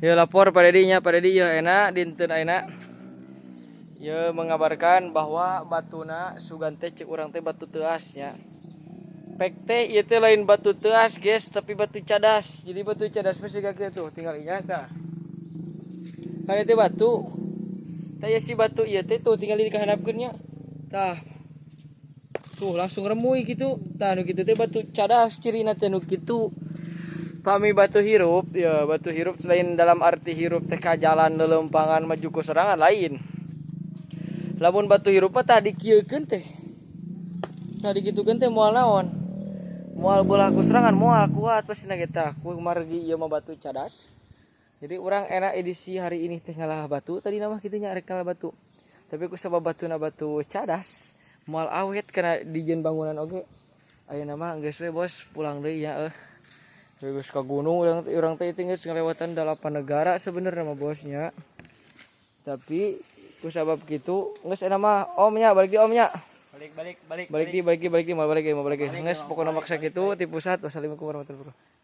Ya, lapor Pak Dedi nya, Pak Dedi ya, enak dinten ayeuna. Ya, mengabarkan bahwa batuna sugan teh cek urang teh batu teas nya. Pek teh ieu teh lain batu teas, guys, tapi batu cadas. Jadi batu cadas mah siga kieu tuh, tinggal inya tah. Kan itu batu. Tah, ya, si batu ieu teh tuh tinggal dikahandapkeun nya. Tah. Tuh langsung remuy gitu. Tah, nu kitu teh batu cadas cirina teh nu kitu. Pami batu hirup ya, batu hirup selain dalam arti hirup teh ka jalan lelempangan maju ku serangan, lain. Lamun batu hirup mah tadi kieukeun teh, tadi gitukeun teh moal naon, moal belah ku serangan, moal kuat pasti na tah. Ku margi ieu mah batu cadas, jadi urang enak edisi hari ini teh ngalah batu. Tadi nama kitu nya, arek ngalah batu, tapi ku sabab batuna batu cadas moal awet karena dijieun bangunan oge. Ayeuna mah geus we, bos, pulang deui ya. Geus ka gunung urang, urang teh geus ngalewatan delapan negara sebenarnya mah, bosnya, tapi ku sabab kitu geus enak mah, om nya, balik di, om nya. Balik, balik, balik. Balik di, balik di, balik di, mau balik, mau balik. Geus pokokna maksa kitu ti pusat. Wassalamualaikum warahmatullahi wabarakatuh.